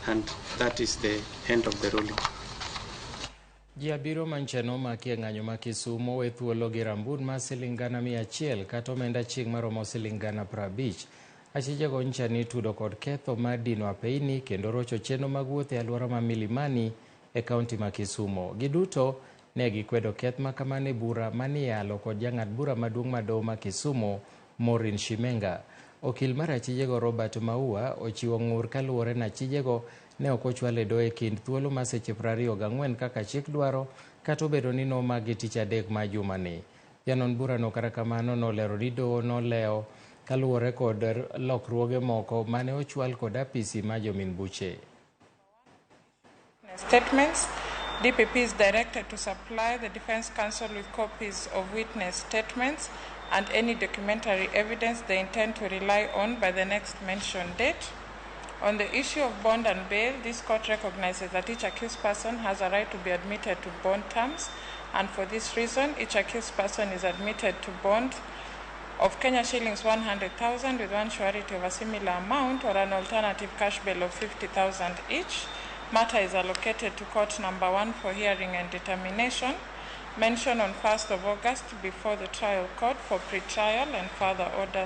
And that is the end of the ruling. Ji abiriyo manyicha nomaki e ng'anyo ma Kisumu owe thuolo gi rambun mar siling 100,000 kata omenda chieng' maromo siling 50,000. Achijego nyicha ni itudo kod ketho mar dino apeini kendo rocho chenro mag wuoth e alwora ma Milimani e kaunti ma Kisumu. Giduto ne gikwedo keth makamano e bura maniyalo kod jang'ad bura maduong' ma doho ma Kisumu Maureen Shimenga. Okil mar achijego Robert Maua ochiwo ng'ur kaluwore ni achijego ne ok ochwal e doho e kind thuolo mar seche 24 kaka chik dwaro kata obedo ni nomakgi tich adek ma jumani. Janon burano kata kamano nolero ni doho nolewo kaluwore kod lokruoge moko mane ochwal kod apisi ma jomin buche. Statements. DPP is directed to supply the Defense Counsel with copies of witness statements and any documentary evidence they intend to rely on by the next mentioned date. On the issue of bond and bail, this court recognizes that each accused person has a right to be admitted to bond terms, and for this reason, each accused person is admitted to bond of Kenya shillings 100,000 with one surety of a similar amount or an alternative cash bail of 50,000 each. Matter is allocated to court number 1 for hearing and determination. Mention on 1st of August before the trial court for pre-trial and further orders.